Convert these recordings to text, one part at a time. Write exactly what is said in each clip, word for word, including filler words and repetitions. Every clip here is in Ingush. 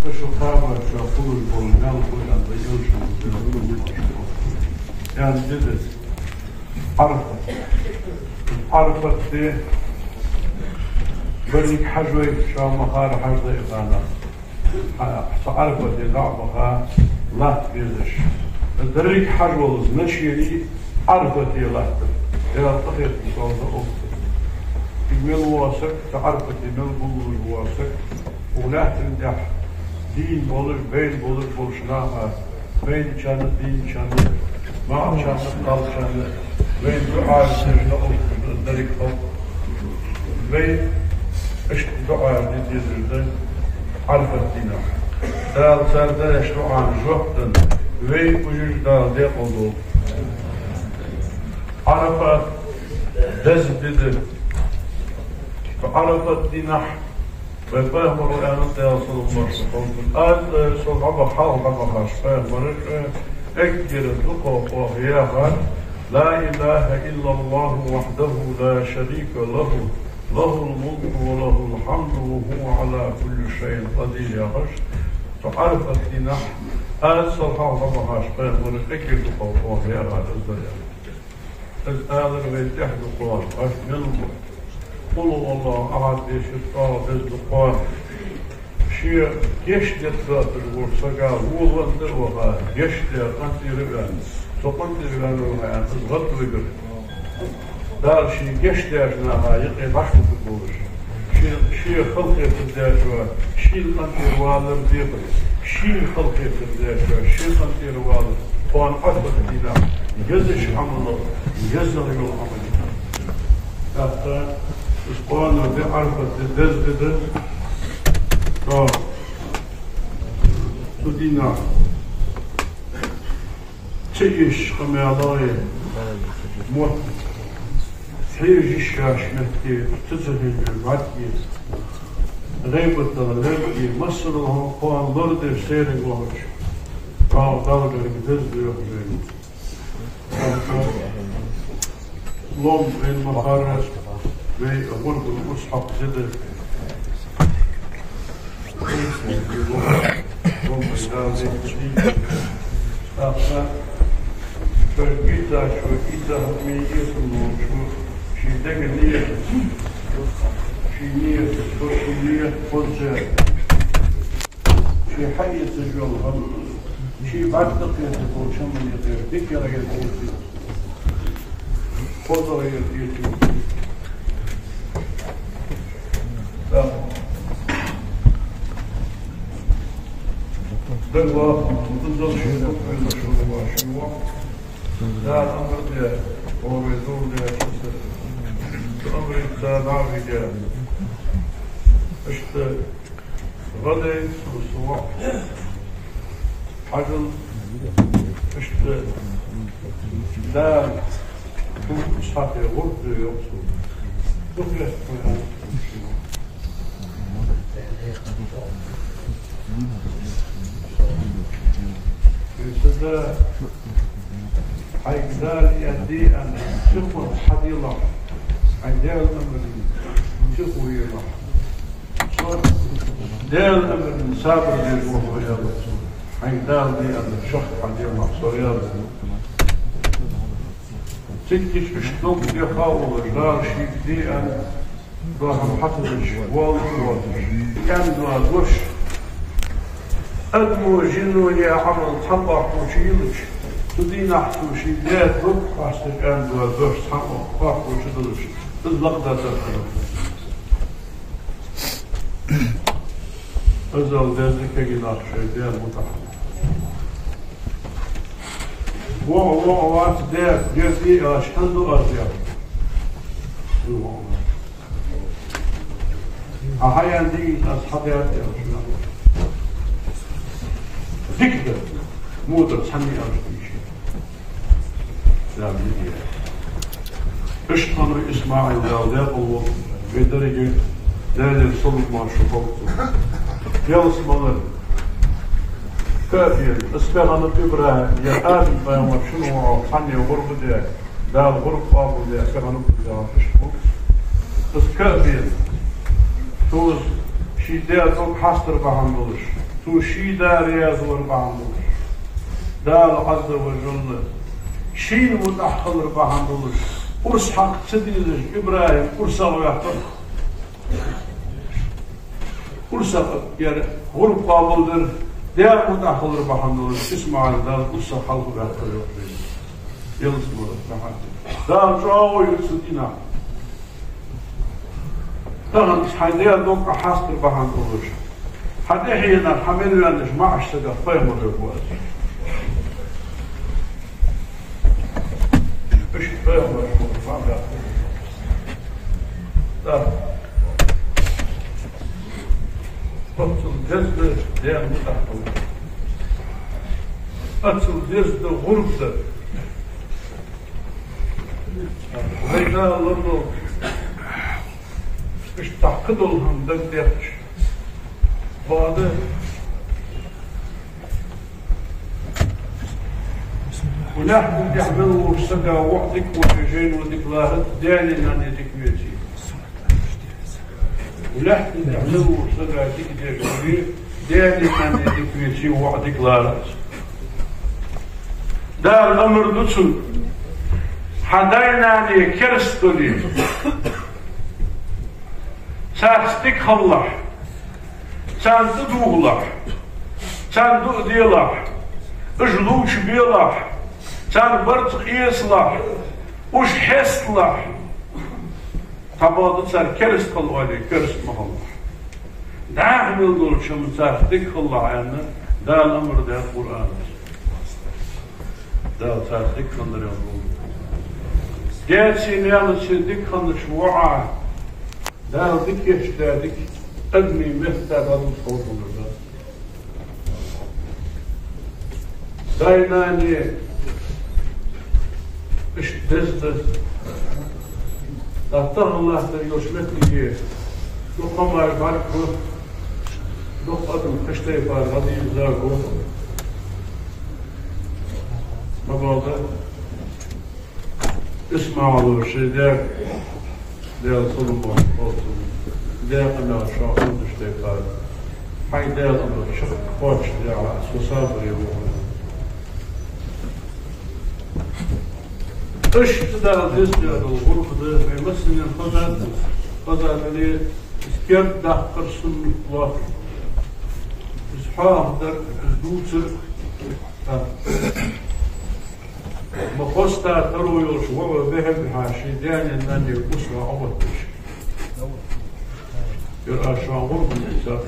Шу кхаба, шу хулаш бола мел хуй ан да йолчун. Ян дидас. Ӏарафат. Ӏарафат де берриг хьажой, ша ма хара хьажда и хана. Хьа, цу Ӏарафате дӀа а баха, латта безаш. Деррига хьажол значени Ӏарафате латтар. Дала къахетам болба оаха. Из мел вола саг, цу Ӏарафате мел гуллуш вола саг, укх лаьттан тӀа дийна болаш, байна болаш болча наха, байначарна, дийначарна, маӀачарна, кхалчарна, вайна дуӀаш деш да оаха деррига халкъ. Вай иштта дуӀаш де дезаш да Ӏарафат дийнахьа. Дала цар деш дола дуӀан жоп денна, вай уж Дала декъал долда. Ӏарафат деза ди да. Ӏарафат дийнахьа вай пайхамара аьннад, Дала салам-моаршал хилда цунна. Аз, э, со дӀабаха, хьалха дӀабахача пайхамара, э, эггара дукхагӀа оаха яхар: لا إله إلا الله وحده لا شريك له، له الملك وله الحمد وهو على كل شيء قدير, яхаш. Цу Ӏарафат дийнахьа аз, со хьалха дӀабахача пайхамара, эггара дукхагӀа оаха яхар из да, аьнна. Из алар вай тӀехьа да кхоана, аш мел ма. Къул хӀу АллахӀу ахьад дешар чӀоагӀа деза да кхоана. Ше гешт дергдоацаш волча сага волавенна ваха, гешт даь къинтӀера ваьнна. Со къинтӀера ваьннав аьнна, из гӀадвигар. Дала ший гешт даьча наха юкъе дӀахьийтаргволаш. Ший, ший халахетар даьчоа шийна къинтӀера валар дехар, шийна халахетар даьчоа ший къинтӀера валар. Кхоана Ӏарафат дийнахьа езача Ӏамалах езагӀа йола Ӏамал я. ТӀаккха из кхоана ди Ӏарафат ди деза ди да. То, цу дийнахьа ца эшача къамаьлагӀа мотт хьежаш, шоаш метте ца, ца хьежаш бӀарг а, гӀийбат дала лерг а, массадола хӀама кхоана лорадеш сайранга вахача, Дала, Далла гарга деза да йоах вайна. Лом вайна ма харра, вай гӀурбан урс хьокха ди да. ТӀаккха шоай гӀиттачо, гӀитта хӀама эца волчо ший дега нийят, ший нийят, ший нийят хоза, ший хьаэцаш йола хӀама, ший бӀарг тӀакхетаргволча хӀаман юкъера дикагӀа эца. ХозагӀа эца. Дагла, дузал ший дукха везаш вола ваша ва. Дала амар даь, ове дов даь, цу амрица дӀа а вига. Иштта гӀадайна со, со воӀ. Хьажал, иштта Дала хьона исхьакхе гӀурба де йоах сона. Дукха веза хьона. Веза да, хьайга Дала аьннадий аьнна, сихонца хьаделахь, хьай Даьла амарна сихо елахь. Со Даьла амарна сабар деш ва хьо, аьлар цо. Хьайга Дала де аьнна, шахта хьаделахь, со аьлар. Цига иштта долга де хьа волаш, Дала шийга де аьнна, доахам хьа ца деш, воаллаш воацаш, аьнна дола дош, адамо, жино яь Ӏамал цхьаккха кхоачаш йолча, цу дийнахьа цо ший даь дог хьасташ аьнна дола дош цхьаккха кхоачаш долаш, из лакхдацар хиннав. Азал деза кагий нах шоай Даьла мутӀахьа. ВоӀ, воӀ вац, даь, дерди аьлча, хӀана ду аз, яхаш. Хьа хьаяьнна дийна аз хьадаьд, яхаш. Дика да, мутӀахь цхьанне аьлча дийша. Дала дика яр. Иштта хиннав ИсмаӀил, Дала декъал волва, вай деррига Даьлера салам-моаршал хилда цунна. Ялсмалера кхаъ бена, из кхаъ хиннаб ИбрахӀим, ер Адам пайхамар шун воӀо цхьанне гӀурба даь, Дала гӀурба къоабалдаь кхаъ хиннаб, Ибрахьим, иштта хул. Из кхаъ бена, цо ший даь дог хьастар бахьан долаш, Цо ший да раьза вар бахьан долаш, Дала Ӏазза ва жалла шийна мутӀахьа хилар бахьан долаш, урс хьакха ца дезаш, ИбрахӀим урсах ваьккхар. Урсах яр гӀурба къоабалдир, Даьла мутӀахьа хилар бахьан долаш, ИсмаӀил Дала урсах хьалхаваьккхар йоах. Ялсмала тӀа. Дала чӀоагӀо йир цу дийнахьа. Тахан хьай даь дог хьастар бахьан долаш, хьа тӀехьенах, хьа мел ваьннача маӀача сагах пайхамар вергва аз. Иштта пайхамар вергва. Да. Оццул деза да Даьла мутӀахьа хилар. Оццул деза да гӀурба дар. Вай Дала лорадолда. Иштта кхы дола хӀама дагадехача, бакъда, вай лаьтта тӀа мел волча сага воӀ дика волча жайно дика лаьрхӀац, даьна-нанна дика веце. Вай лаьтта тӀа мел волча сага дика деш вале, даьна-нанна дика веце, воӀ дика лаьрхӀац. Дала амар ду цунна: хьа даь-нана кераста дале, царца дика хилалахь, царна тӀадувхалахь, царна дуӀа делахь, уж лувчабелахь, царна барзкъа эцалахь, уж хьесталахь. Цхьабакъда цар кераста хила оале, кераста ма хилалахь. ДӀахо мел долча хӀаман царца дика хилалахь аьнна, Дала амар даьд Къуръана. Дала царца дика хиннарех долда. Даьцеи наьнацеи дика хиннача воӀа Дала дика еш да дика, адамий метта дӀадувца ховргдар да. Даь-нана иштта деза да. Тахан латтар йолча моттиге дукха хӀамаш бӀаргагу, дукха адам кхыча тайпара дӀадийрзаргва. Ма бакъда, ИсмаӀила ший даьга, Даьла салам хилда цунна, даькъамаьл шоана хургдолча тайпара, хьай Даьла амар чакхбоацаш дале, со сабаре ва хьона. Иштта Дала деза даь дола гӀурба да, вай массанена хоза да, хоза дале, из кердадаккхар суннат лоархӀ, из хьоахадар, из дувцар. Ма хоста таро йолча воӀо бехк баьхьа ший даьна-нанна усва Ӏоватташ. Ер аз шоана гӀурба дувцар.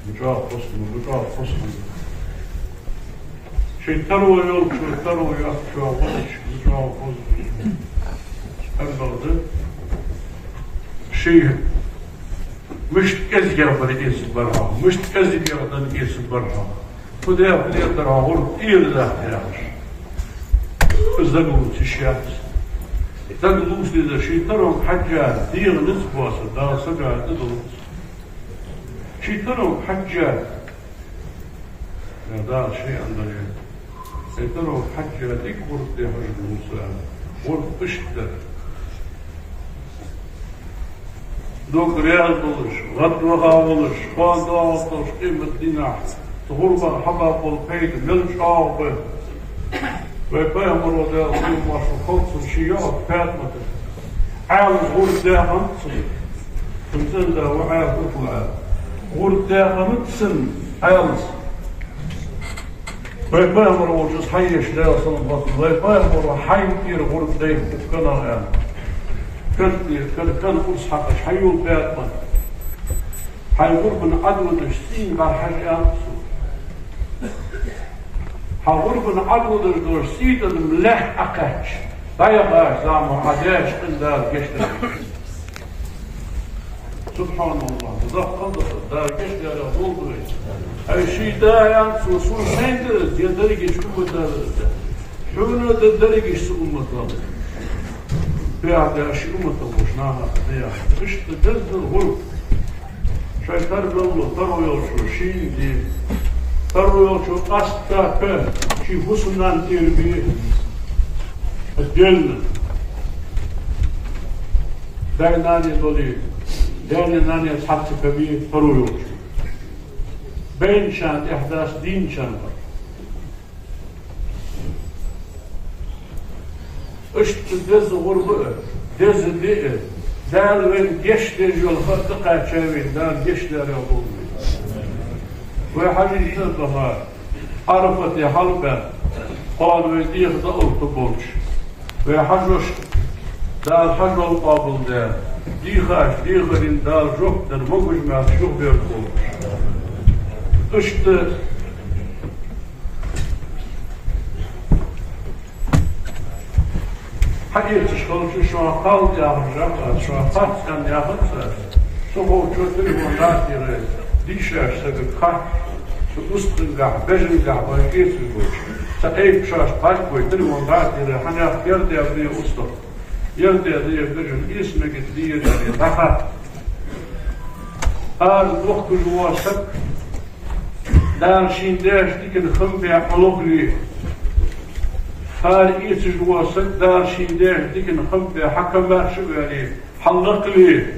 Мича хосма, мича хосма. Ший таро йолчо таро йоаккхача гӀулакхаш мича хоза. Амма бакъда ший мишта кӀезигагӀа бар эца бар хьона, мишта кӀезигагӀа дан эца бар хьона. Фу даьд, фу даьд дар хьона гӀурба тӀера даха яхаш. Из дагалувца йиш яц. Дагалувца дезар ший таронга хьежжа дегӀа низ боацар, Дала сага тӀадувц. Ший таронга хьежжа, я Дала ший андале, ший таронга хьежжа дика гӀурба де хьожаргва цо. ГӀурба иштта дар. Дог раьза долаш, гӀадваха волаш, кхоана доагӀаш долаш къематдийнахьа, цу гӀурбах хьабаккха бола пайда мел чӀоагӀа ба. Вай пайхамара, Даьла салам-моаршал хилда цунна, ший йоӀага ПаьтӀамата Ӏаьлас гӀурба даь хиннад цунна. Цун цӀен-да ва Ӏаьла Утба. ГӀурба даь хиннад цунна Ӏаьлас. Вай пайхамар волча из хьаеш, Даьла салам хилда цунна, вай пайхамара хьайна тӀера гӀурба даьд укх канах аьнна. Кара тӀера, кара, кара урс хьакхаш, хьайола ПаьтӀама, хьай гӀурбана Ӏадодаш цӀийна бӀарахьажа аьннад цо. Хьа гӀурбана Ӏадодаш долаш цӀий тӀадам лаьтта Ӏокхаьчача, дӀаяхача заман хьа даьча къин Дала гешт даьд. СубхьаналлахӀ, даккхал да, Дала гешт даьрах долда вай. Ай, ший да аьннад цо, сона сайна да из, е дерригача уммата да из. Хьона да дерригача цу умматах. Беа да ший умматах болча наха да яхаш. Иштта деза да гӀурба. Шоай тара мел лу, таро йолчо шийна де. Таро йолчо къаьстта кхы ший хӀусамнана тӀера бе. Отдельно. Даь-нана дале, Даьна-нанна цхьацца кабий пару йолча. Байначарна тӀехьа дац, дийначарна. Иштта деза гӀурба а, деза ди а, Дала вайна гешт деш йола ха а тӀакхаьча вайна, Дала гешт даьр йола гӀурба. Вай хьажийта а баха, Ӏарафате хьалбаьнна, кхоана вай дӀахо дӀаалта болча вай хьажошта Дала хьажол къоабалде, дийхача дехарна Дала жоп дар, могаш-маьрша юхаберзаболба. Иштта хьаэцаш хилча, шоана кхалда яхаш жакъа, шоана кхаьча яхац аз. Цу ховчо телефон дӀатехе, дийшача сагага хатта, цу устагӀа, бежанга вай эцаш болча. Ца айпашаш пхьарк вай телефон дӀатехе, хьанах керда бе устагӀа. Керда бе бежан, ийс мегаш дийя дӀахатта. Ара дохкаш вола саг Дала шийна деш дикан хам бе хьалохле, ара эцаш вола саг Дала шийна деш дикан хам бе хьакамаьрша вале, хьаллакхле,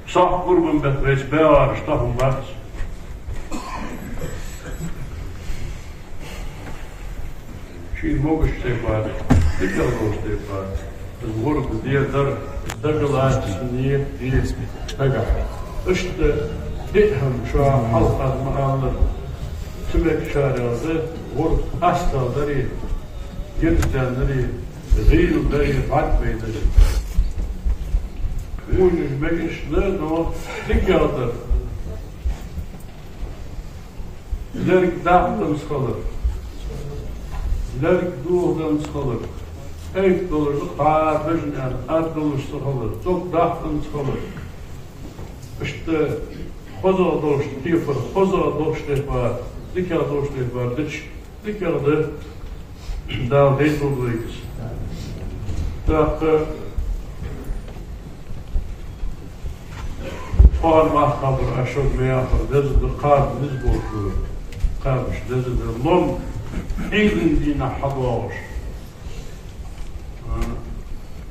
сох гӀурбан бетта вайца бегӀараш тахум бац. Шийна могаш тайпара, дикагӀа долаш тайпара, из гӀурба дезар, дагалаца нийят де дагахь. Иштта диъ хӀама шоана хьалха ма аллара, цу мегашарех да гӀурба къастал дари, герз даьннари, гӀийла дари, бӀарг бе дари. Вуйнаш мегаш да, но дикагӀа дар. Лерг даккханца хилар, лерг дохаданца хилар, айп долаш да кхаь бежан аьнна, ад долаш ца хилар, дог даккханца хилар. Иштта хозагӀа долаш тайпара, хозагӀа долаш тайпара, дикагӀа долаш тайпара дича, дикагӀа да, Дала дайталда вайга из. ТӀаккха кхоана мах хабар, аз шуга ма яххара, деза да, кхаба низ болаш да, кхабаш деза да. Лом Ӏийда дийнахьа хьадоагӀаш, а,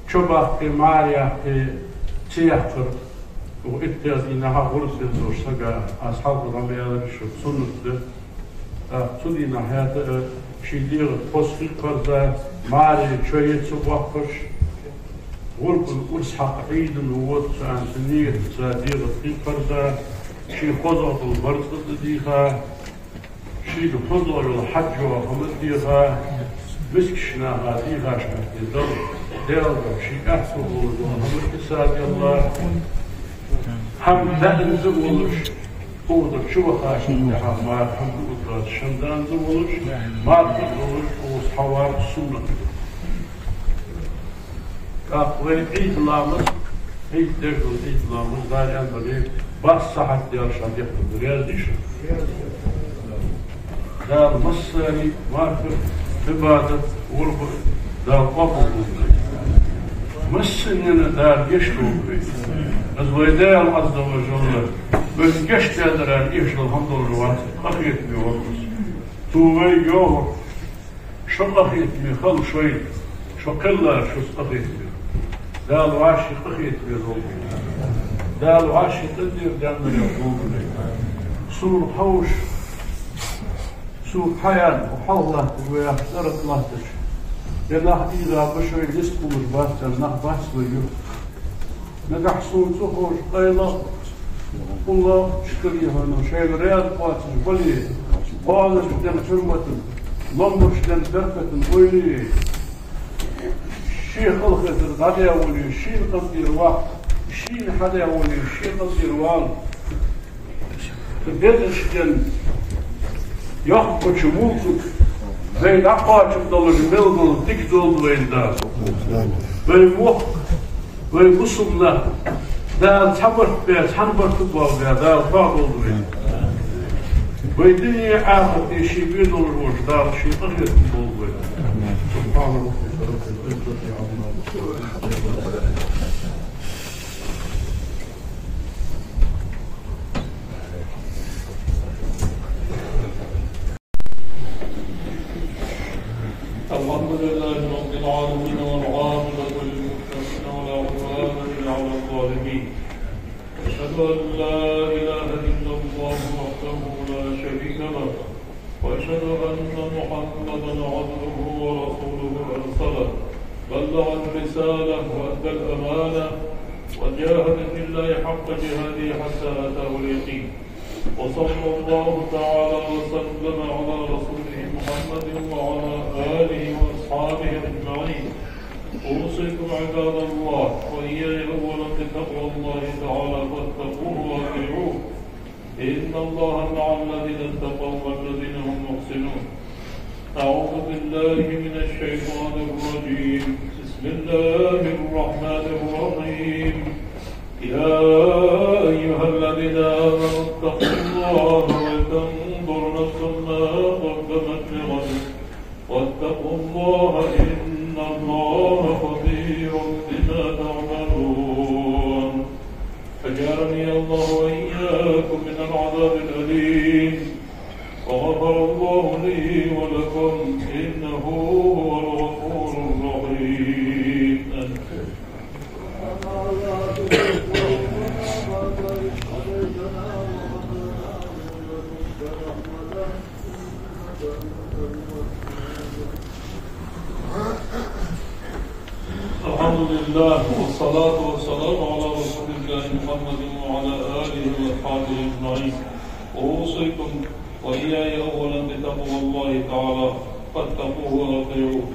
чо баккхе, маьре яккхе ца яккхар, укх иттех дийнахьа гӀурба дезаш сага, аз хьалха дӀа ма аьлар шуга, суннат да. ТӀаккха цу дийнахьа хӀаьта а ший дегӀа хоза хи кхарза, маьре, чо е ца боаккхаш, гӀурбан урс хьакха Ӏийда вода со аьнна нийятца дегӀа хи кхарза, ший хозагӀа дола барзкъа тӀадийха, шийга хозагӀа йола хьаж йола хӀама тӀадийха, мискача наха дийхача метте Дала, Даьла, ший аьттув болаш дола хӀама тӀадийха, Даьла, хӀама даьнна а волаш, укхазара чувахача тӀехьа мара хӀама дуаш, шоана даьнна а волаш, мара а волаш, укхаза хьавар суннат да. ТӀаккха вай Ӏийда ламаз, Ӏийда деш дола Ӏийда ламаз, Дала аьннадале, бархӀ сахьат даьлча дехар да, раьза дий шо? Дала массане а марха, Ӏибадат, гӀурба Дала къоабалдолда вай. Массанена Дала гешт долда вайна. Из вай Даьла Ӏазза ва жалла вайна гешт даьдар аьнна эшаш дола хӀама долаш вац, къахетаме ва из. Цо вайга йоах: шо къахетаме хила шоайла, шо кхеллалца шоца къахетаме. Дала вӀаший къахетаме долда вай. Дала вӀаший къинтӀера даьннарех долда вай. Сура хьовш, сура хьаяьнна, хьалха латташ вай яхаш, цӀерах латташ, е нах дийгӀа ба шоай, низ хулаш бац аьнна нах бац вай юрта. Нагахьа сона цӀи ховш къайла, улла, шкали хьона, шоайла раьза кхоачаш бале, кхоанаш ден хьурматан, ломбараш ден беркатан ойле, ший халхетар дӀадаь воле, шийна къинтӀера ваккха, шийна хьадаь воле, ший къинтӀера вала. Безаш ден йоккхача мулкага вай дӀакхоачам долаш мел дола дика долда вайна Дала. Вай вокх, вай бусалба нах Дала цхьа барт бе, цхьан барта боагӀа Дала тоаболда вайна. Вай дуне а, ахарте а ший бе долаш волча Дала ший къахетам болба вайна. سبحان ربك رب العزة عما يصفون. الحمد لله رب العالمين، والعاقبة للمتقين، ولا عدوان إلا على الظالمين. أشهد أن لا إله إلا الله وحده لا شريك له، وأشهد أن محمدا عبده ورسوله أرسله، بلغ الرسالة وأدى الأمانة، وجاهد في الله حق جهاده حتى أتاه اليقين. وصلى الله تعالى وسلم على رسوله محمد وعلى آله وأصحابه أجمعين. أوصيكم عباد الله وإياي أولا بتقوى الله تعالى فاتقوه وأطيعوه. إن الله مع الذين اتقوا والذين هم محسنون. أعوذ بالله من الشيطان الرجيم. بسم الله الرحمن الرحيم. يا أيها الذين آمنوا اتقوا الله ولتنظر نفس ما قدمت لغد، واتقوا الله إن الله خبير بما تعملون. أجارني الله وإياكم من العذاب الأليم، وغفر الله لي ولكم، إنه هو الغفور الرحيم. آمين. الحمد لله، والصلاة والسلام على رسول الله محمد وعلى آله وأصحابه أجمعين. أوصيكم وإياي أولا بتقوى الله تعالى، فاتقوه وأطيعوه.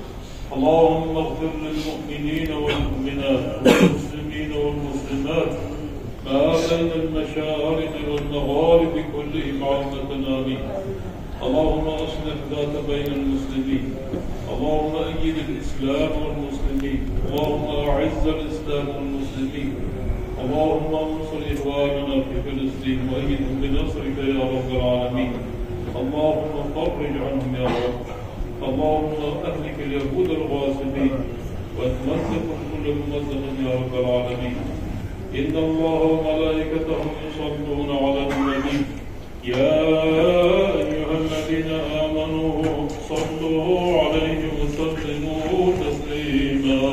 اللهم اغفر للمؤمنين والمؤمنات والمسلمين والمسلمات ما بين المشارق والمغارب كلهم عامة، آمين. اللهم أصلح ذات بين المسلمين. اللهم أيد الإسلام والمسلمين. اللهم أعز الإسلام والمسلمين. اللهم انصر إخواننا في فلسطين وأيدهم بنصرك يا رب العالمين. اللهم فرج عنهم يا رب. اللهم أهلك اليهود الغاصبين، ومزقهم كل ممزق يا رب العالمين. إن الله وملائكته يصلون على النبي، يا أيها الذين آمنوا صلوا عليه وسلموا تسليما.